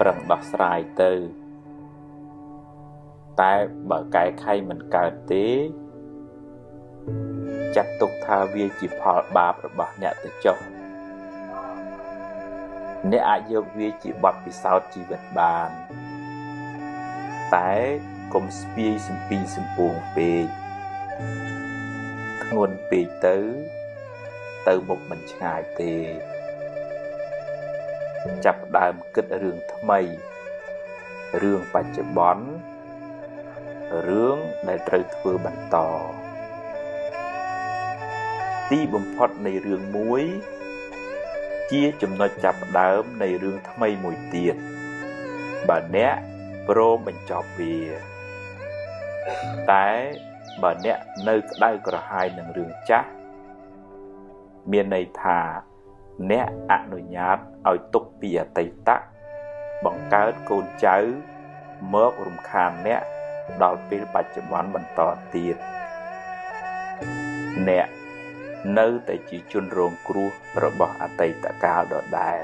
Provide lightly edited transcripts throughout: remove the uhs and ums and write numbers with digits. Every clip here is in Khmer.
ប្រឹងដោះស្រាយទៅតែបើកែខៃមិនកើតទេចាត់ទុកថាវាជាផលបាបរបស់អ្នកទៅចុះអ្នកអាចយកវាជាបទពិសោធន៍ជីវិតបានតែកុំស្ពាយសំពីងសំពួងពេកធ្ងន់ពេកទៅទៅមុខមិនឆ្ងាយទេចាប់ដើមគិតរឿងថ្មីរឿងបច្ចុប្បន្នរឿងដែលត្រូវធ្វើបន្តទីបំផុតនៃរឿងមួយជាចំណុចចាប់ផ្ដើមនៃរឿងថ្មីមួយទៀតបើអ្នកព្រមបញ្ចប់វាតែបើអ្នកនៅក្តៅក្រហាយនឹងរឿងចាស់មានន័យថាអ្នកអនុញ្ញាតឲ្យទុកពីអតីតបង្កើតកូនចៅមករំខានអ្នកដល់ពេលបច្ចុប្បន្នបន្តទៀតអ្នកនៅតែជាជនរងគ្រោះរបស់អតីតកាលដដែល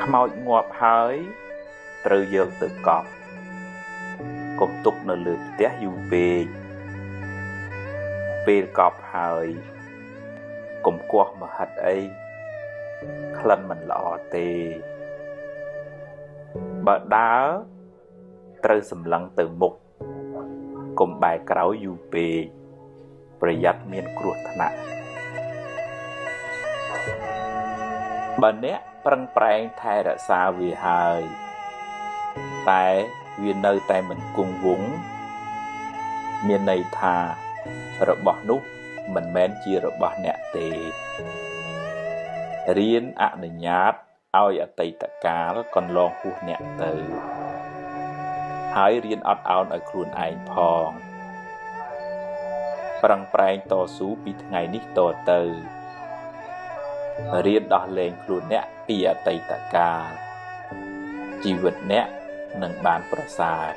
ខ្មោចងាប់ហើយត្រូវយកទៅកប់កុំទុកនៅលើផ្ទះយូរពេកពេលកប់ហើយកុំគាស់មហិតអីក្លិនមិនល្អទេបើដើរត្រូវសម្លឹងទៅមុខកុំបែរក្រោយយូរពេកប្រយ័ត្នមានគ្រោះថ្នាក់បើអ្នកប្រឹងប្រែងថែរក្សាវាហើយតែវានៅតែមិនគង់វង្សមានន័យថារបស់នោះមិនមែនជារបស់អ្នកទេរៀនអនុញ្ញាតឲ្យអតីតកាលកន្លងហួសអ្នកទៅហើយរៀនអត់ឱនឲ្យខ្លួនឯងផងប្រឹងប្រែងតស៊ូពីថ្ងៃនេះតទៅរៀនដោះលែងខ្លួនអ្នកពីអតីតកាលជីវិតអ្នកនឹងបានប្រសើរ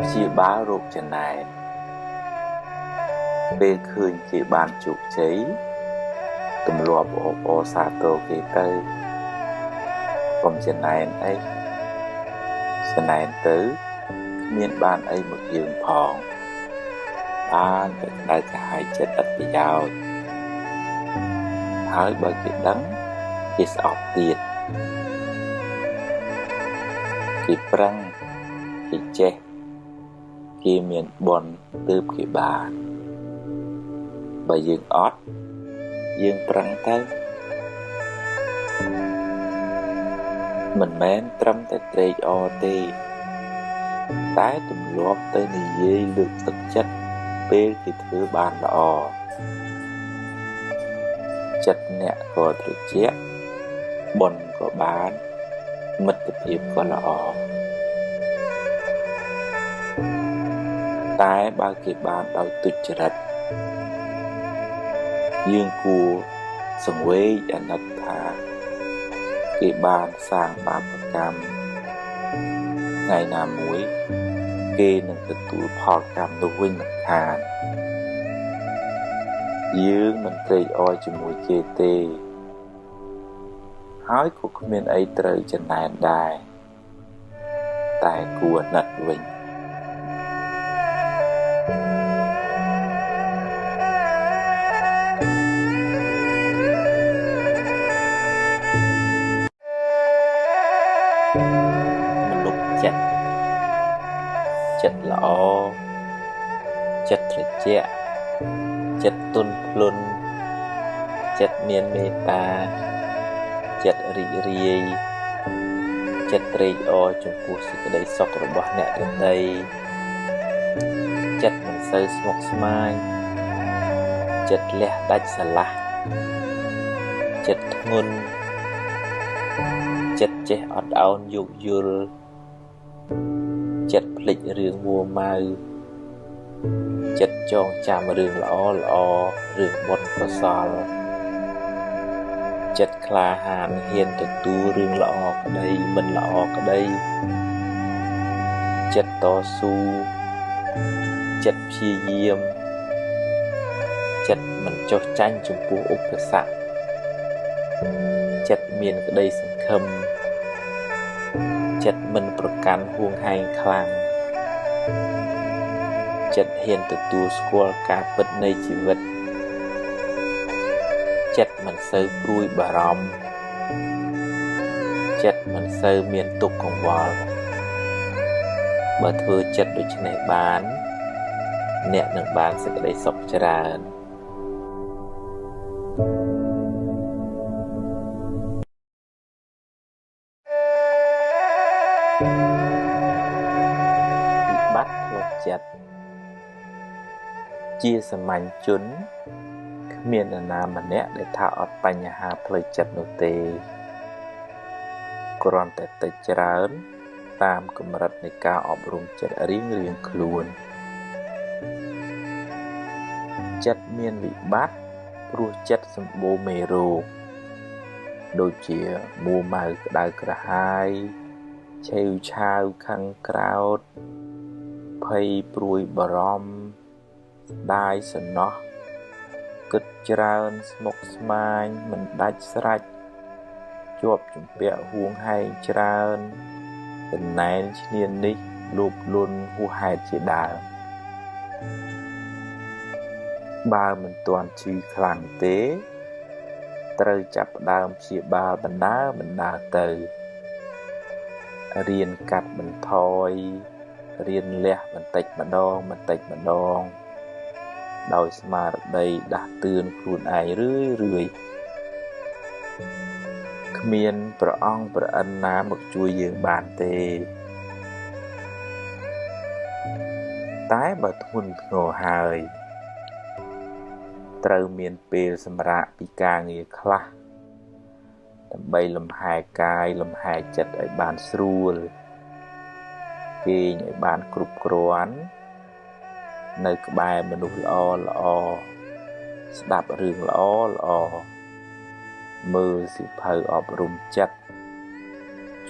ព្យាបាលរោគចំណែនពេលឃើញគេបានជោគជ័យទម្លាប់អបអរសាទរគេទៅកុំចំណែនអីចំណែនទៅគ្មានបានអីមកយើងផងបានតែក្តៅក្រហាយចិត្តឥតប្រយោជន៍ហើយបើគេដឹងគេស្អប់ទៀតគេប្រឹងគេចេះគេមានបុណ្យទើបគេបានបើយើងអត់យើងប្រឹងទៅមិនមែនត្រឹមតែត្រេកអរទេតែទម្លាប់ទៅនិយាយលើកទឹកចិត្តពេលគេធ្វើបានល្អចិត្តអ្នកក៏ត្រជាក់បុណ្យក៏បានមិត្តភាពក៏ល្អតែបើគេបានដោយទុច្ចរិតយើងគួរសង្វេគអាណិតថាគេបានសាងបាបកម្មថ្ងៃណាមួយគេនឹងទទួលផលកម្មនោះវិញមិនខានយើងមិនត្រេកអរជាមួយគេទេហើយក៏គ្មានអីត្រូវចំណែនដែរតែគួរអាណិតវិញចិត្តចិត្តល្អចិត្តត្រជាក់ចិត្តទន់ភ្លន់ចិត្តមានមេត្តាចិត្តរីករាយចិត្តត្រេកអរចំពោះសេចក្តីសុខរបស់អ្នកដទៃចិត្តមិនសូវស្មុគស្មាញចិត្តលះដាច់ស្រឡះ ចិត្តធ្ងន់ចិត្តចេះអត់ឱនយោគយល់ចិត្តភ្លេចរឿងមួម៉ៅចិត្តចងចាំរឿងល្អល្អរឿងបុណ្យកុសលចិត្តក្លាហានហ៊ានទទួលរឿងល្អក្តីមិនល្អក្តីចិត្តតស៊ូចិត្តព្យាយាមចិត្តមិនចុះចាញ់ចំពោះឧបសគ្គចិត្តមានក្តីសង្ឃឹមចិត្តមិនប្រកាន់ហួងហែងខ្លាំងចិត្តហ៊ានទទួលស្គាល់ការពិតនៃជីវិតចិត្តមិនសូវព្រួយបារម្ភចិត្តមិនសូវមានទុក្ខកង្វល់បើធ្វើចិត្តដូច្នេះបានអ្នកនឹងបានសេចក្តីសុខច្រើនវិបត្តិផ្លូវចិត្តជាសាមញ្ញជនគ្មាននរណាម្នាក់ដែលថាអត់បញ្ហាផ្លូវចិត្តនោះទេគ្រាន់តែតិចច្រើនតាមកម្រិតនៃការអប់រំចិត្តរៀងៗខ្លួនចិត្តមានវិបត្តិព្រោះចិត្តសម្បូរមេរោគដូចជាមួម៉ៅក្តៅក្រហាយឆេវឆាវខឹងក្រោធភ័យព្រួយបារម្ភស្ដាយសំណោះគិតច្រើនស្មុគស្មាញមិនដាច់ស្រេចជាប់ជំពាក់ហួងហែងច្រើនចំណែនឈ្នាននេះលោភលន់ហួសហេតុជាដើមបើមិនទាន់ឈឺខ្លាំងទេត្រូវចាប់ផ្ដើមព្យាបាលបណ្ដើរទៅរៀនកាត់បន្ថយរៀនលះបន្តិចម្ដងដោយស្មារតីដាស់តឿនខ្លួនឯងរឿយៗគ្មានព្រះអង្គព្រះឥន្ទណាមកជួយយើងបានទេតែបើធ្ងន់ធ្ងរហើយត្រូវមានពេលសម្រាកពីការងារខ្លះដើម្បីលំហែកាយលំហែចិត្តឲ្យបានស្រួលគេងឲ្យបានគ្រប់គ្រាន់នៅក្បែរមនុស្សល្អល្អស្ដាប់រឿងល្អល្អមើលសៀវភៅអប់រំចិត្ត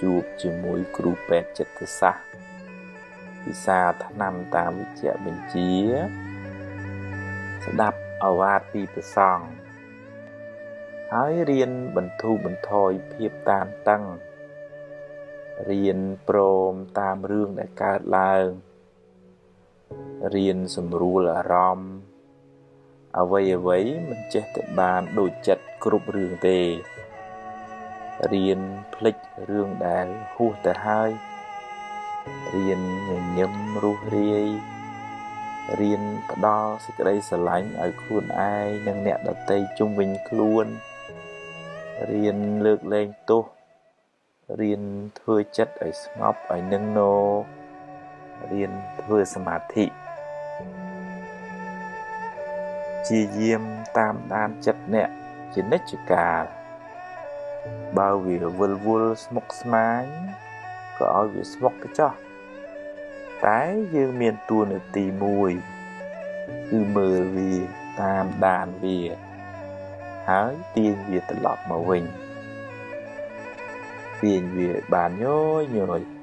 ជួបជាមួយគ្រូពេទ្យចិត្តសាស្ត្រពិសាថ្នាំតាមវិជ្ជបញ្ជាស្ដាប់ឱវាទពីព្រះសង្ឃហើយរៀនបន្ធូរបន្ថយភាពតានតឹងរៀនព្រមតាមរឿងដែលកើតឡើងរៀនសម្រួលអារម្មណ៍អ្វីៗមិនចេះតែបានដូចចិត្តគ្រប់រឿងទេរៀនភ្លេចរឿងដែលហួសទៅហើយរៀនញញឹមរស់រាយរៀនផ្ដល់សេចក្តីស្រឡាញ់ឲ្យខ្លួនឯងនិងអ្នកដទៃជុំវិញខ្លួនរៀនលើកលែងទោសរៀនធ្វើចិត្តឲ្យស្ងប់ឲ្យនឹងណរៀនធ្វើសមាធិជាយាមតាមដានចិត្តអ្នកជានិច្ចកាលបើវាវិលវល់ស្មុគស្មាញក៏ឲ្យវាស្មុគទៅចោះតែយើងមានតួនាទីមួយគឺមើលវាតាមដានវាហើយទាញវាត្រឡប់មកវិញទាញវាបានញយៗ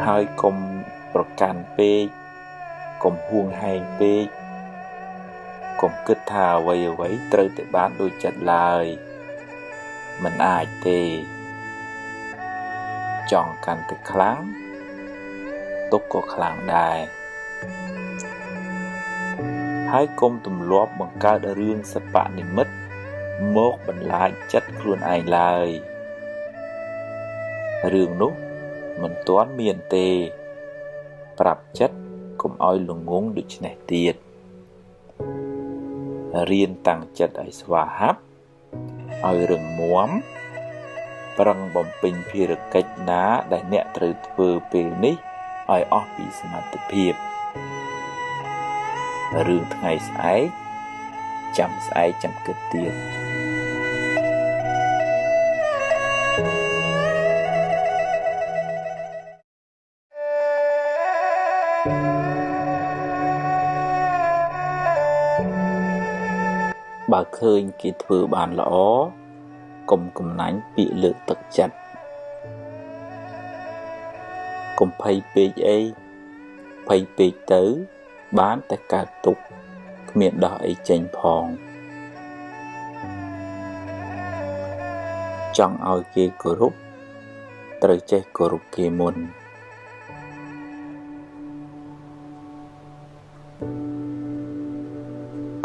ហើយកុំប្រកាន់ពេកកុំហួងហែងពេកកុំគិតថាអ្វីៗត្រូវតែបានដូចចិត្តឡើយមិនអាចទេចង់កាន់តែខ្លាំងទុក្ខក៏ខ្លាំងដែរហើយកុំទម្លាប់បង្កើតរឿងសបនិមិត្តមកបន្លាចចិត្តខ្លួនឯងឡើយរឿងនោះមិនទាន់មានទេប្រាប់ចិត្តកុំឲ្យល្ងង់ដូច្នេះទៀតរៀនតាំងចិត្តឲ្យស្វាហាប់ឲ្យរឹងមាំប្រឹងបំពេញភារកិច្ចណាដែលអ្នកត្រូវធ្វើពេលនេះឲ្យអស់ពីសមត្ថភាពរឿងថ្ងៃស្អែក ចាំស្អែកចាំគិតទៀតបើឃើញគេធ្វើបានល្អកុំកំណាញ់ពាក្យលើកទឹកចិត្តកុំភ័យពេកអីភ័យពេកទៅបានតែកើតទុក្ខគ្មានដោះអីចេញផងចង់ឲ្យគេគោរពត្រូវចេះគោរពគេមុន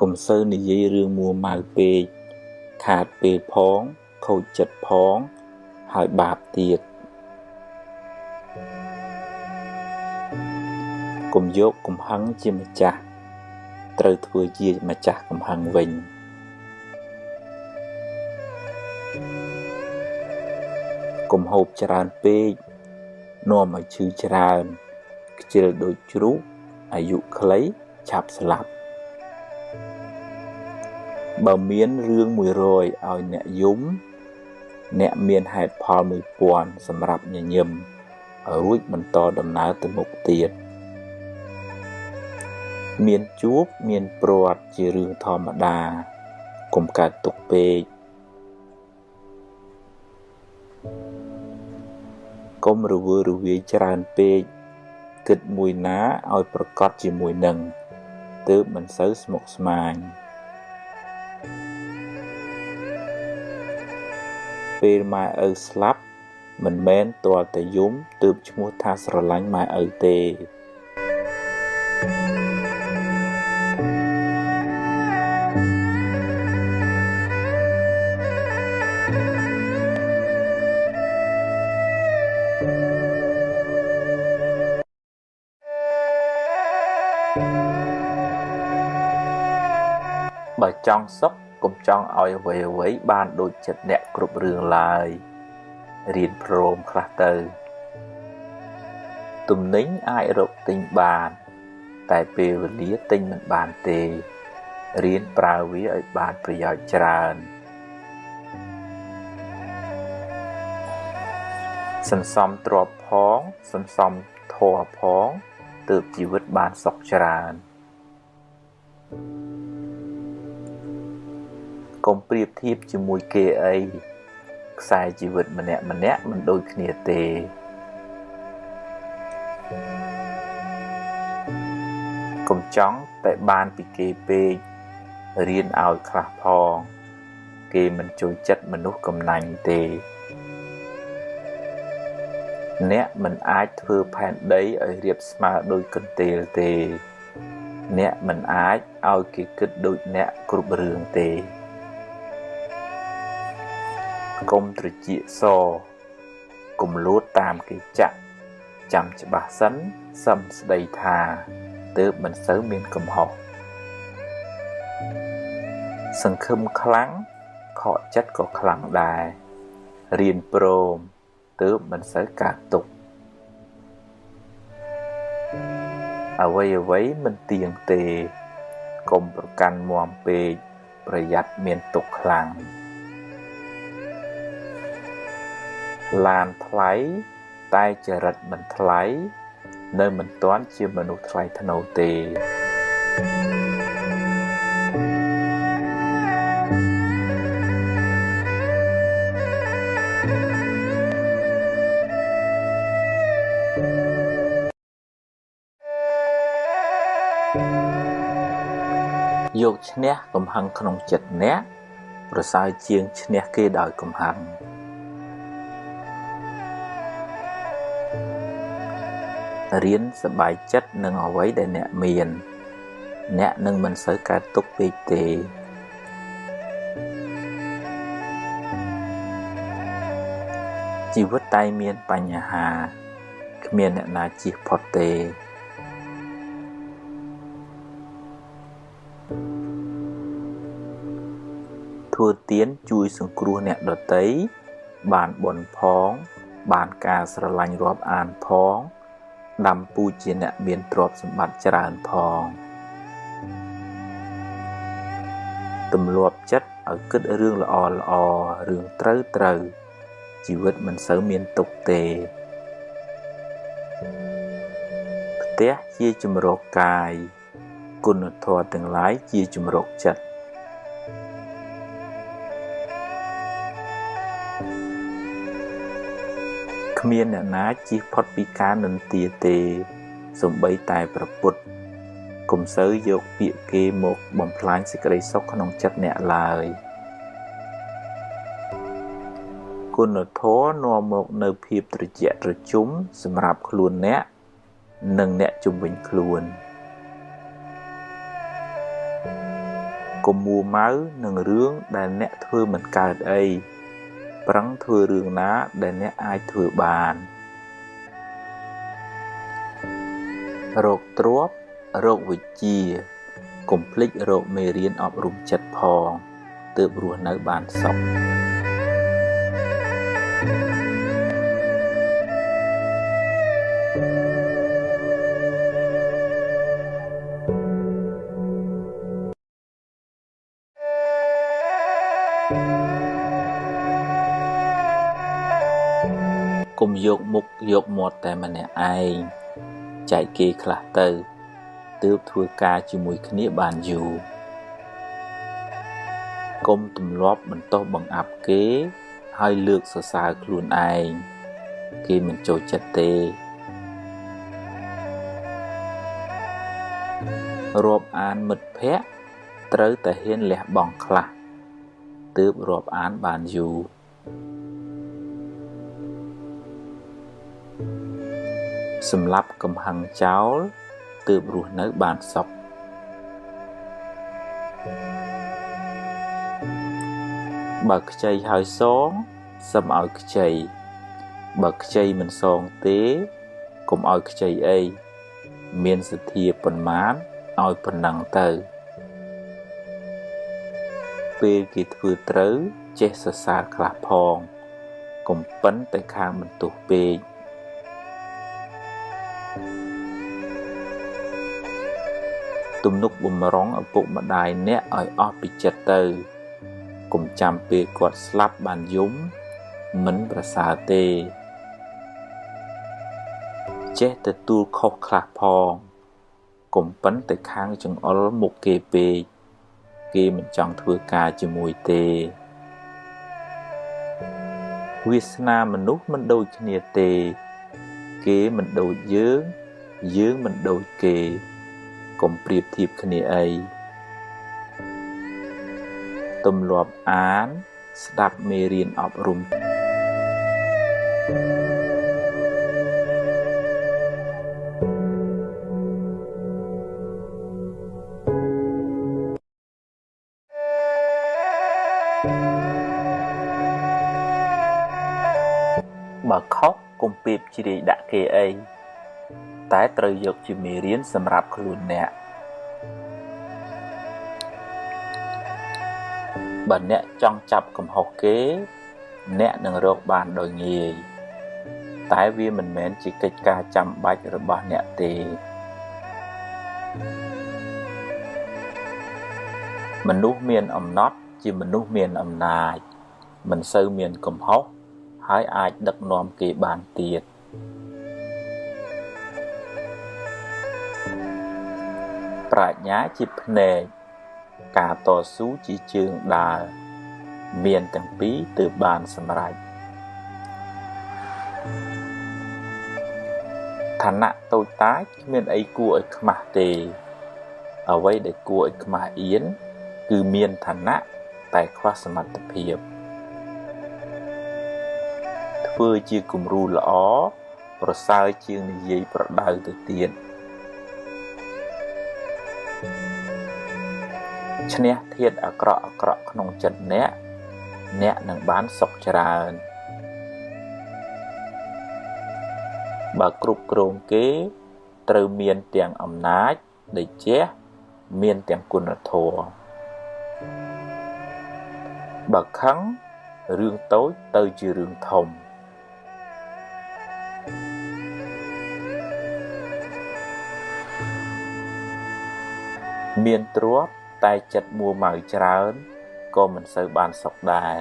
កុំសូវនិយាយរឿងមួម៉ៅពេកខាតពេលផងខូចចិត្តផងហើយបាបទៀតកុំយកកំហឹងជាម្ចាស់ត្រូវធ្វើជាម្ចាស់កំហឹងវិញកុំហូបច្រើនពេកនាំឲ្យឈឺច្រើនខ្ជិលដូចជ្រូកអាយុខ្លីឆាប់ស្លាប់បើមានរឿង100ឲ្យអ្នកយំអ្នកមានហេតុផល1000សម្រាប់ញញឹមរួចបន្តដំណើរទៅមុខទៀតមានជួបមានព្រាត់ជារឿងធម្មតាកុំកើតទុក្ខពេកកុំរវើរវាយច្រើនពេកគិតមួយណាឲ្យប្រកបជាមួយនឹងទើបមិនសូវស្មុគស្មាញពេលម៉ែឪស្លាប់មិនមែនទាល់តែយំទើបឈ្មោះថាស្រឡាញ់ម៉ែឪទេបើចង់សុខកុំចង់ឲ្យអ្វីៗបានដូចចិត្តអ្នកគ្រប់រឿងឡើយរៀនព្រមខ្លះទៅទំនិញអាចរកទិញបានតែពេលវេលាទិញមិនបានទេរៀនប្រើវាឲ្យបានប្រយោជន៍ច្រើនសន្សំទ្រព្យផងសន្សំធម៌ផងទើបជីវិតបានសុខច្រើនកុំប្រៀបធៀបជាមួយគេអីខ្សែជីវិតម្នាក់ៗមិនដូចគ្នាទេកុំចង់តែបានពីគេពេករៀនឲ្យខ្លះផងគេមិនចូលចិត្តមនុស្សកំណាញ់ទេអ្នកមិនអាចធ្វើផែនដីឲ្យរាបស្មើដូចកន្ទេលទេអ្នកមិនអាចឲ្យគេគិតដូចអ្នកគ្រប់រឿងទេកុំត្រចៀកសកុំលួតតាមគេចាក់ចាំច្បាស់សិនសឹមស្ដីថាទើបមិនសូវមានកំហុសសង្ឃឹមខ្លាំងខកចិត្តក៏ខ្លាំងដែររៀនព្រមទើបមិនសូវកើតទុក្ខអ្វីៗមិនទៀងទេកុំប្រកាន់មាំពេកប្រយ័ត្នមានទុក្ខខ្លាំងឡានថ្លៃតែចរិតមិនថ្លៃនៅមិនទាន់ជាមនុស្សថ្លៃថ្នូរទេយកឈ្នះកំហឹងក្នុងចិត្តអ្នកប្រសើរជាងឈ្នះគេដោយកំហឹងរៀនសប្បាយចិត្តនឹងអ្វីដែលអ្នកមានអ្នកនឹងមិនសូវកើតទុក្ខពេកទេជីវិតតែមានបញ្ហាគ្មានអ្នកណាជៀសផុតទេធ្វើទានជួយសង្គ្រោះអ្នកដទៃបានបុណ្យផងបានការស្រឡាញ់រាប់អានផងដាំពូជជាអ្នកមានទ្រព្យសម្បត្តិច្រើនផង ទម្លាប់ចិត្តឲ្យគិតរឿងល្អៗរឿងត្រូវៗជីវិតមិនសូវមានទុក្ខទេផ្ទះជាជម្រកកាយគុណធម៌ទាំងឡាយជាជម្រកចិត្តគ្មានអ្នកណាជៀសផុតពីការនិន្ទាទេសូម្បីតែព្រះពុទ្ធកុំសូវយកពាក្យគេមកបំផ្លាញសេចក្តីសុខក្នុងចិត្តអ្នកឡើយគុណធម៌នាំមកនូវភាពត្រជាក់ត្រជុំសម្រាប់ខ្លួនអ្នកនិងអ្នកជុំវិញខ្លួនកុំមួម៉ៅនឹងរឿងដែលអ្នកធ្វើមិនកើតអីប្រឹងធ្វើរឿងណាដែលអ្នកអាចធ្វើបានរកទ្រព្យរកវិជ្ជាកុំភ្លេចរកមេរៀនអប់រំចិត្តផងទើបរស់នៅបានសុខកុំយកមុខយកមាត់តែម្នាក់ឯងចែកគេខ្លះទៅទើបធ្វើការជាមួយគ្នាបានយូរកុំទម្លាប់បន្ទោសបង្អាប់គេហើយលើកសរសើរខ្លួនឯងគេមិនចូលចិត្តទេរាប់អានមិត្តភក្តិត្រូវតែហ៊ានលះបង់ខ្លះទើបរាប់អានបានយូរសម្លាប់កំហឹងចោលទើបរស់នៅបានសុខបើខ្ចីហើយសងសុំឲ្យខ្ចីបើខ្ចីមិនសងទេកុំឲ្យខ្ចីអីមានសទ្ធាប៉ុន្មានឲ្យប៉ុណ្ណឹងទៅពេលគេធ្វើត្រូវចេះសរសើរខ្លះផងកុំប៉ិនតែខាងបន្ទោសពេកទំនុកបំរុងឪពុកម្ដាយអ្នកឲ្យអស់ពីចិត្តទៅកុំចាំពេលគាត់ស្លាប់បានយំមិនប្រសើរទេចេះទទួលខុសខ្លះផងកុំប៉ិនតែខាងចង្អុលមុខគេពេកគេមិនចង់ធ្វើការជាមួយទេវាសនាមនុស្សមិនដូចគ្នាទេគេមិនដូចយើងយើងមិនដូចគេកុំប្រៀបធៀបគ្នាអីទម្លាប់អានស្ដាប់មេរៀនអប់រំបើខុសកុំពេបជ្រាយដាក់គេអីតែត្រូវយកជាមេរៀនសម្រាប់ខ្លួនអ្នកបើអ្នកចង់ចាប់កំហុសគេអ្នកនឹងរកបានដោយងាយតែវាមិនមែនជាកិច្ចការចាំបាច់របស់អ្នកទេមនុស្សមានអំណត់ជាមនុស្សមានអំណាចមិនសូវមានកំហុសហើយអាចដឹកនាំគេបានទៀតប្រាជ្ញាជាភ្នែកការតស៊ូជាជើងដើរមានទាំងពីរទើបបានសម្រេចឋានៈតូចតាចគ្មានអីគួរឲ្យខ្មាស់ទេអ្វីដែលគួរឲ្យខ្មាស់អៀនគឺមានឋានៈតែខ្វះសមត្ថភាពធ្វើជាគំរូល្អប្រសើរជាងនិយាយប្រដៅទៅទៀតឈ្នះធាតុអាក្រក់ៗក្នុងចិត្តអ្នកអ្នកនឹងបានសុខច្រើនបើគ្រប់គ្រងគេត្រូវមានទាំងអំណាចដែលចេះមានទាំងគុណធម៌បើខឹងរឿងតូចទៅជារឿងធំមានទ្រព្យ តែចិត្តមួម៉ៅច្រើនក៏មិនសូវបានសុខដែរ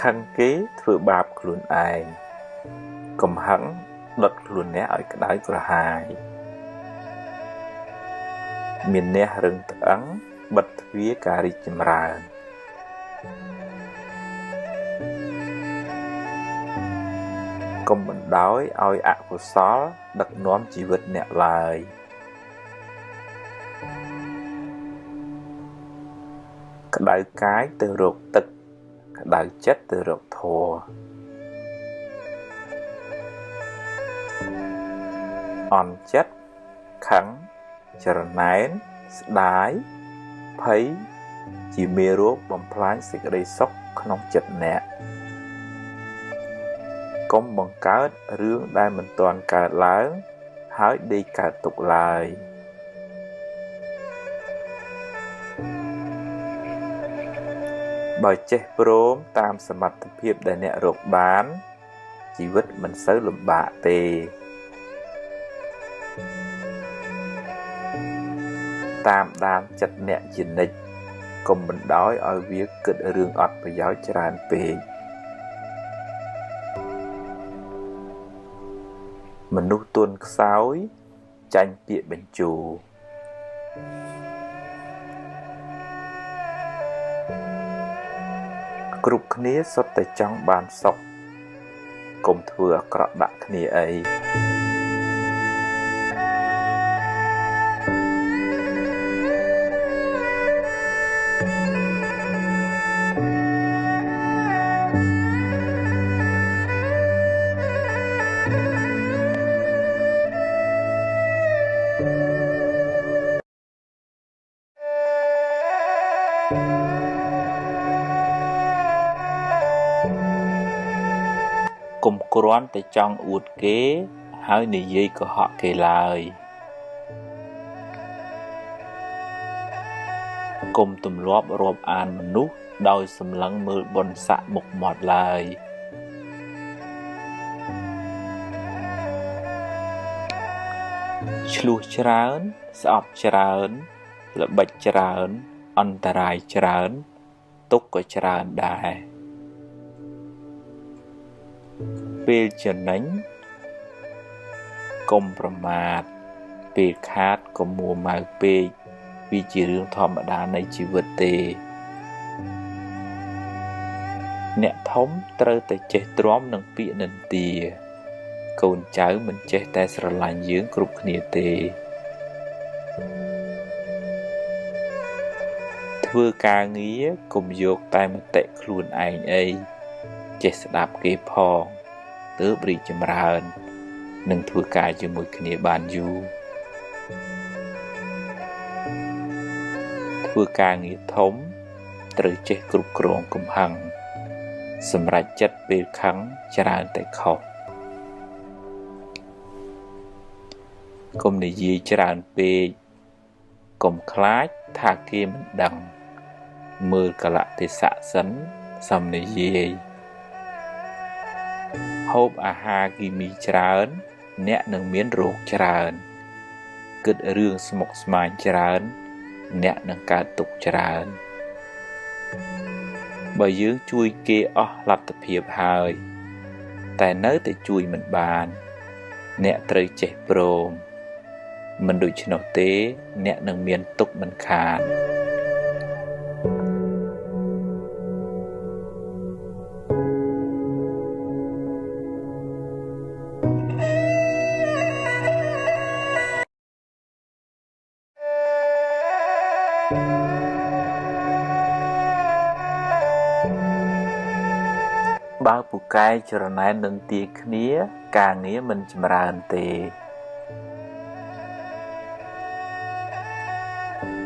ខឹងគេធ្វើបាបខ្លួនឯងកំហឹងដុតខ្លួនអ្នកឲ្យក្តៅក្រហាយមានអ្នករឹងត្អឹងបិទទ្វារការរីកចម្រើនកុំបណ្ដោយឲ្យអកុសលដឹកនាំជីវិតអ្នកឡើយក្តៅកាយទៅរកទឹកក្តៅចិត្តទៅរកធម៌អន់ចិត្តខឹងច្រណែនស្ដាយភ័យជាមេរោគបំផ្លាញសេចក្តីសុខក្នុងចិត្តអ្នកកុំបង្កើតរឿងដែលមិនទាន់កើតឡើងហើយដេកកើតទុកឡើយបើចេះព្រមតាមសមត្ថភាពដែលអ្នករកបានជីវិតមិនសូវលំបាកទេតាមដានចិត្តអ្នកជានិច្ចកុំបណ្ដោយឲ្យវាគិតរឿងអត់ប្រយោជន៍ច្រើនពេកមនុស្សទន់ខ្សោយចាញ់ពាក្យបញ្ជោគ្រប់គ្នាសុទ្ធតែចង់បានសុខកុំធ្វើអាក្រក់ដាក់គ្នាអីកុំគ្រាន់តែចង់អួតគេហើយនិយាយកុហកគេឡើយកុំទម្លាប់រាប់អានមនុស្សដោយសម្លឹងមើលបុណ្យស័ក្តិមុខមាត់ឡើយឆ្លោះច្រើនស្អប់ច្រើនល្បិចច្រើនអន្តរាយច្រើនទុក្ខក៏ច្រើនដែរពេលចំណេញកុំប្រមាទពេលខាតកុំមួម៉ៅពេកវាជារឿងធម្មតានៃជីវិតទេអ្នកធំត្រូវតែចេះទ្រាំនឹងពាក្យនិន្ទាកូនចៅមិនចេះតែស្រឡាញ់យើងគ្រប់គ្នាទេធ្វើការងារកុំយកតែមតិខ្លួនឯងអីចេះស្ដាប់គេផងទើបរីកចម្រើននិងធ្វើការជាមួយគ្នាបានយូរធ្វើការងារធំត្រូវចេះគ្រប់គ្រងកំហឹងសម្រេចចិត្តពេលខឹងច្រើនតែខុសកុំនិយាយច្រើនពេកកុំខ្លាចថាគេមិនដឹងមើលកាលៈទេសៈសិនសំនិយាយហូបអាហារគីមីច្រើនអ្នកនឹងមានរោគច្រើនគិតរឿងស្មុគស្មាញច្រើនអ្នកនឹងកើតទុក្ខច្រើនបើយើងជួយគេអស់លទ្ធភាពហើយតែនៅតែជួយមិនបានអ្នកត្រូវចេះព្រមមិនដូច្នោះទេអ្នកនឹងមានទុក្ខមិនខានបើពូកែច្រណែននិន្ទាគ្នាការងារមិនចម្រើនទេ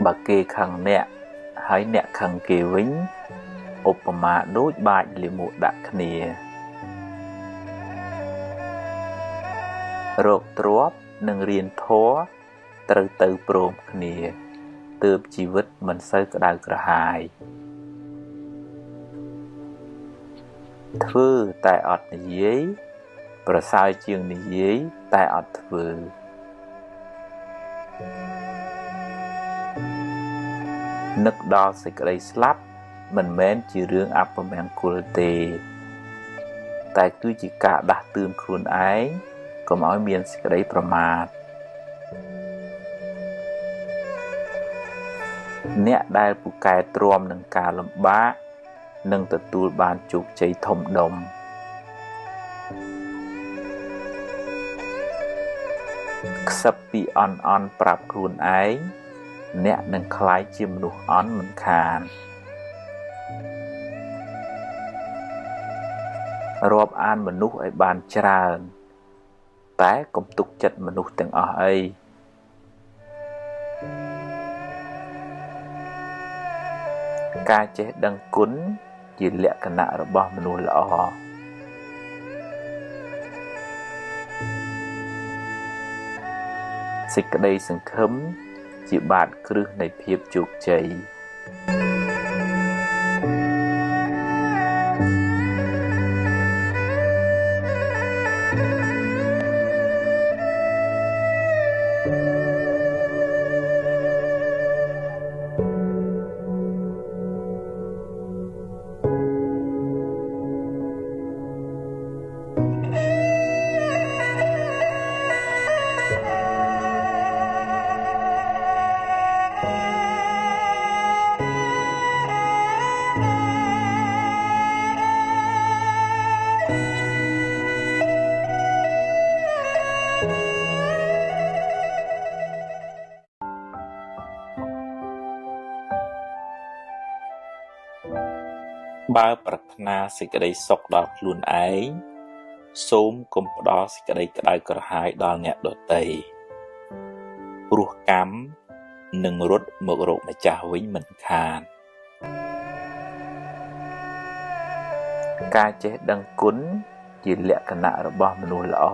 បើគេខឹងអ្នកហើយអ្នកខឹងគេវិញឧបមាដូចបាចលាមកដាក់គ្នារកទ្រព្យនិងរៀនធម៌ ត្រូវទៅព្រមគ្នាទើបជីវិតមិនសូវក្តៅក្រហាយធ្វើតែអត់និយាយប្រសើរជាងនិយាយតែអត់ធ្វើនឹកដល់សេចក្តីស្លាប់មិនមែនជារឿងអពមង្គលទេតែគឺជាការដាស់តឿនខ្លួនឯងកុំឲ្យមានសេចក្តីប្រមាទអ្នកដែលពូកែទ្រាំនឹងការលំបាកនឹងទទួលបានជោគជ័យធំដុំខ្សឹបពីអន់អន់ប្រាប់ខ្លួនឯងអ្នកនឹងក្លាយជាមនុស្សអន់មិនខានរាប់អានមនុស្សឲ្យបានច្រើនតែកុំទុកចិត្តមនុស្សទាំងអស់អីការចេះដឹងគុណជាលក្ខណៈរបស់មនុស្សល្អសេចក្តីសង្ឃឹមជាបាតគ្រឹះនៃភាពជោគជ័យបើប្រាថ្នាសេចក្តីសុខដល់ខ្លួនឯងសូមកុំផ្ដល់សេចក្តីក្តៅក្រហាយដល់អ្នកដទៃព្រោះកម្មនឹងរត់មករកម្ចាស់វិញមិនខានការចេះដឹងគុណជាលក្ខណៈរបស់មនុស្សល្អ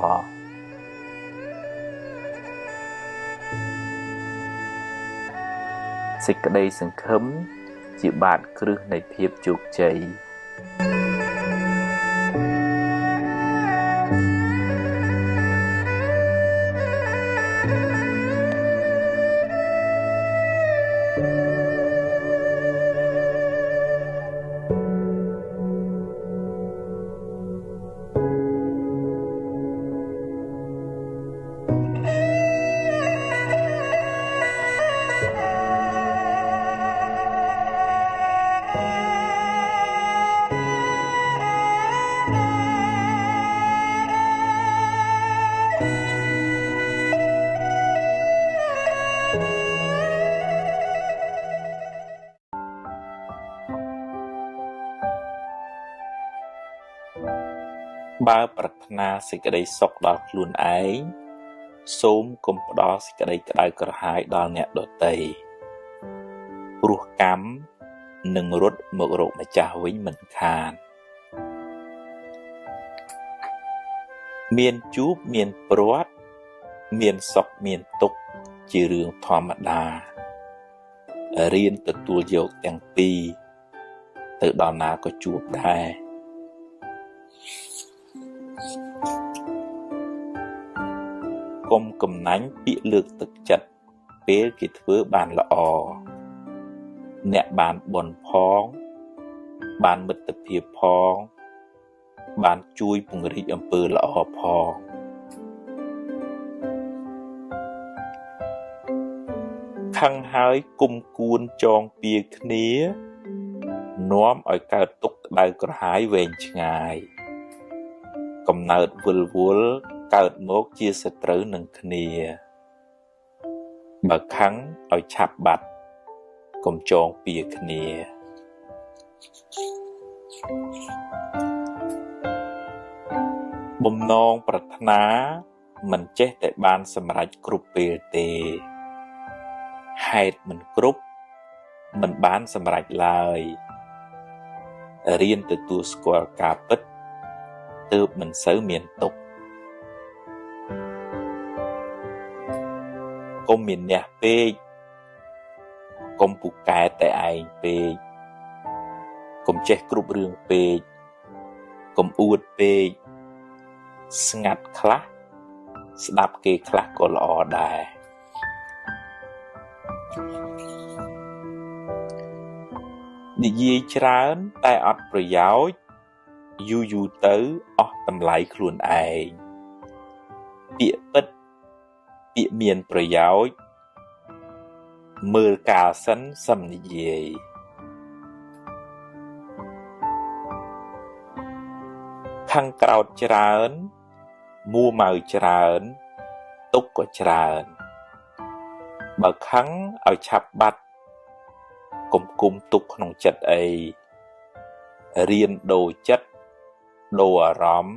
សេចក្តីសង្ឃឹមជាបាតគ្រឹះនៃភាពជោគជ័យបើប្រាថ្នាសេចក្តីសុខដល់ខ្លួនឯងសូមកុំផ្ដល់សេចក្តីក្តៅក្រហាយដល់អ្នកដទៃព្រោះកម្មនឹងរត់មករកម្ចាស់វិញមិនខានមានជួបមានព្រាត់មានសុខមានទុក្ខជារឿងធម្មតារៀនទទួលយកទាំងពីរទៅដល់ណាក៏ជួបដែរកុំកំណាញ់ពាក្យលើកទឹកចិត្តពេលគេធ្វើបានល្អអ្នកបានបុណ្យផងបានមិត្តភាពផងបានជួយពង្រីកអំពើល្អផងខឹងហើយគុំគួនចងពៀគ្នានាំឲ្យកើតទុក្ខក្តៅក្រហាយវែងឆ្ងាយកំណើតវិលវល់កើតមកជាសត្រូវនឹងគ្នាបើខឹងឲ្យឆាប់បាត់កុំចងពៀគ្នាបំណងប្រាថ្នាមិនចេះតែបានសម្រេចគ្រប់ពេលទេហេតុមិនគ្រប់មិនបានសម្រេចឡើយរៀនទទួលស្គាល់ការពិតទើបមិនសូវមានទុក្ខ កុំមានះពេកកុំពូកែតែឯងពេកកុំចេះគ្រប់រឿងពេកកុំអួតពេកស្ងាត់ខ្លះស្ដាប់គេខ្លះក៏ល្អដែរនិយាយច្រើនតែអត់ប្រយោជន៍យូរៗទៅអស់តម្លៃខ្លួនឯងពាក្យពិតពាក្យមានប្រយោជន៍មើលកាលសិនសឹមនិយាយខឹងក្រោធច្រើនមួម៉ៅច្រើនទុក្ខក៏ច្រើនបើខឹងឲ្យឆាប់បាត់កុំគុំទុកក្នុងចិត្តអីរៀនដូរចិត្តដូរអារម្មណ៍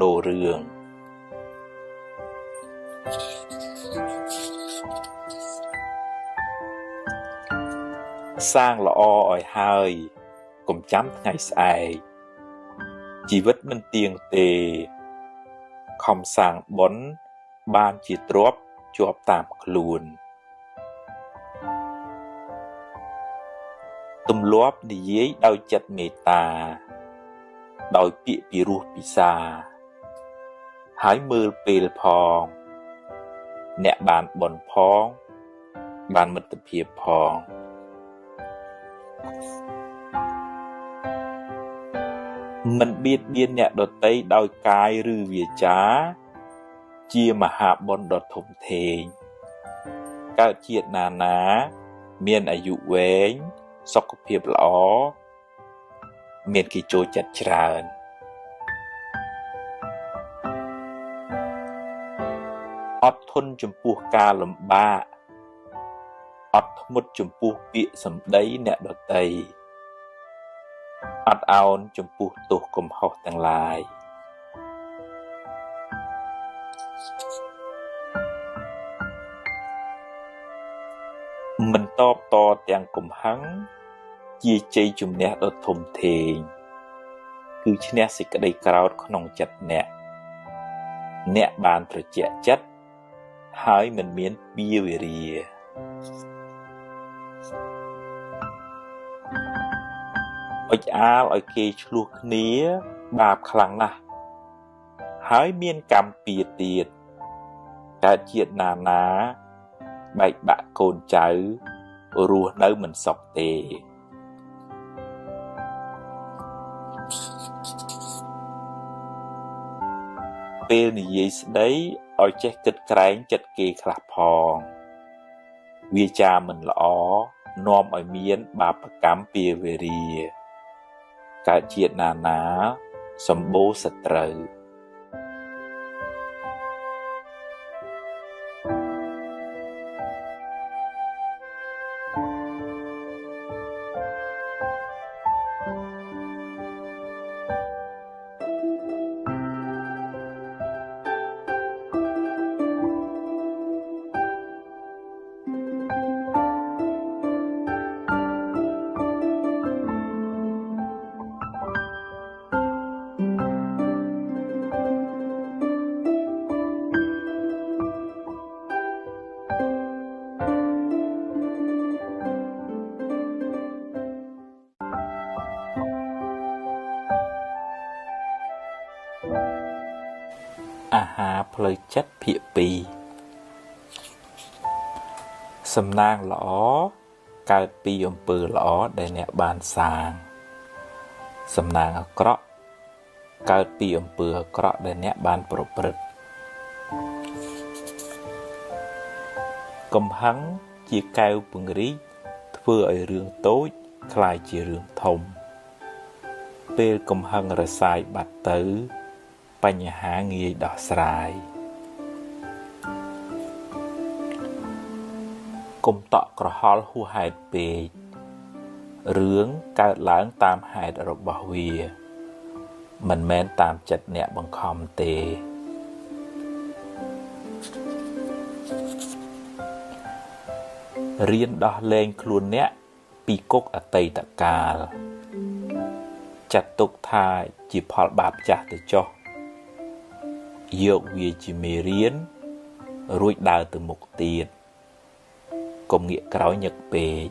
ដូររឿងសាងល្អឲ្យហើយកុំចាំថ្ងៃស្អែកជីវិតមិនទៀងទេខំសាងបុណ្យបានជាទ្រព្យជាប់តាមខ្លួនទម្លាប់និយាយដោយចិត្តមេត្តាដោយពាក្យពិរោះពិសាហើយមើលពេលផងអ្នកបានបុណ្យផងបានមិត្តភាពផងមិនបៀតបៀនអ្នកដទៃដោយកាយឬវាចាជាមហាបុណ្យដ៏ធំធេងកើតជាតិណាណាមានអាយុវែងសុខភាពល្អមានគេចូលចិត្តច្រើនអត់ធន់ចំពោះការលំបាកអត់ធ្មត់ចំពោះពាក្យសម្ដីអ្នកដទៃអត់ឱនចំពោះទោសកំហុសទាំងឡាយមិនតបតទាំងកំហឹងជាជ័យជំនះដ៏ធំធេងគឺឈ្នះសេចក្តីក្រោធក្នុងចិត្តអ្នកអ្នកបានត្រជាក់ចិត្តហើយមិនមានពៀវេរាអុចអាលឲ្យគេឈ្លោះគ្នាបាបខ្លាំងណាស់ហើយមានកម្មពៀទៀតកើតជាតិណាណាបែកបាក់កូនចៅរស់នៅមិនសុខទេពេលនិយាយស្ដីឲ្យចេះគិតក្រែងចិត្តគេខ្លះផងវាចាមិនល្អនាំឲ្យមានបាបកម្មពៀវេរាកើតជាតិណាណាសម្បូរសត្រូវអាហារផ្លូវចិត្តភាគ2សំណាងល្អកើតពីអំពើល្អដែលអ្នកបានសាងសំណាងអាក្រក់កើតពីអំពើអាក្រក់ដែលអ្នកបានប្រព្រឹត្តកំហឹងជាកែវពង្រីកធ្វើឲ្យរឿងតូចក្លាយជារឿងធំពេលកំហឹងរសាយបាត់ទៅបញ្ហាងាយដោះស្រាយកុំតក់ក្រហល់ហួសហេតុពេករឿងកើតឡើងតាមហេតុរបស់វាមិនមែនតាមចិត្តអ្នកបង្ខំទេរៀនដោះលែងខ្លួនអ្នកពីគុកអតីតកាលចាត់ទុកថាជាផលបាបចាស់ទៅចុះយកវាជាមេរៀនរួចដើរទៅមុខទៀត កុំងាកក្រោយញឹកពេក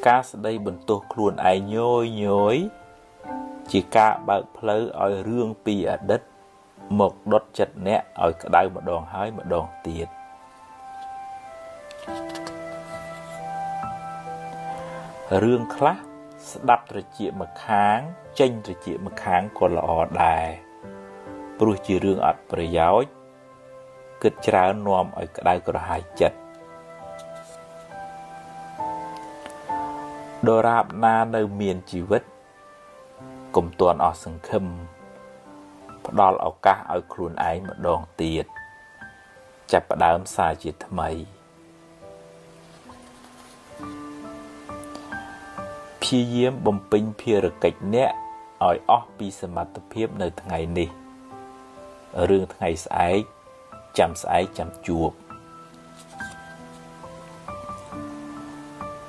ការស្ដីបន្ទោសខ្លួនឯងញយញយជាការបើកផ្លូវឲ្យរឿងពីអតីតមកដុតចិត្តអ្នកឲ្យក្តៅម្ដងហើយម្ដងទៀតរឿងខ្លះស្ដាប់ត្រចៀកម្ខាងចេញត្រចៀកម្ខាងក៏ល្អដែរព្រោះជារឿងអត់ប្រយោជន៍គិតច្រើននាំឲ្យក្តៅក្រហាយចិត្តដរាបណានៅមានជីវិតកុំទាន់អស់សង្ឃឹមផ្ដល់ឱកាសឲ្យខ្លួនឯងម្ដងទៀតចាប់ផ្ដើមសារជាថ្មីព្យាយាមបំពេញភារកិច្ចអ្នកឲ្យអស់ពីសមត្ថភាពនៅថ្ងៃនេះរឿងថ្ងៃស្អែកចាំស្អែកចាំជួប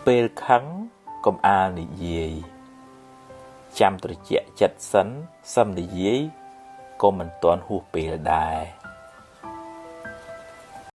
ពេលខឹងកុំអាលនិយាយចាំត្រជាក់ចិត្តសិនសឹមនិយាយក៏មិនទាន់ហួសពេលដែរ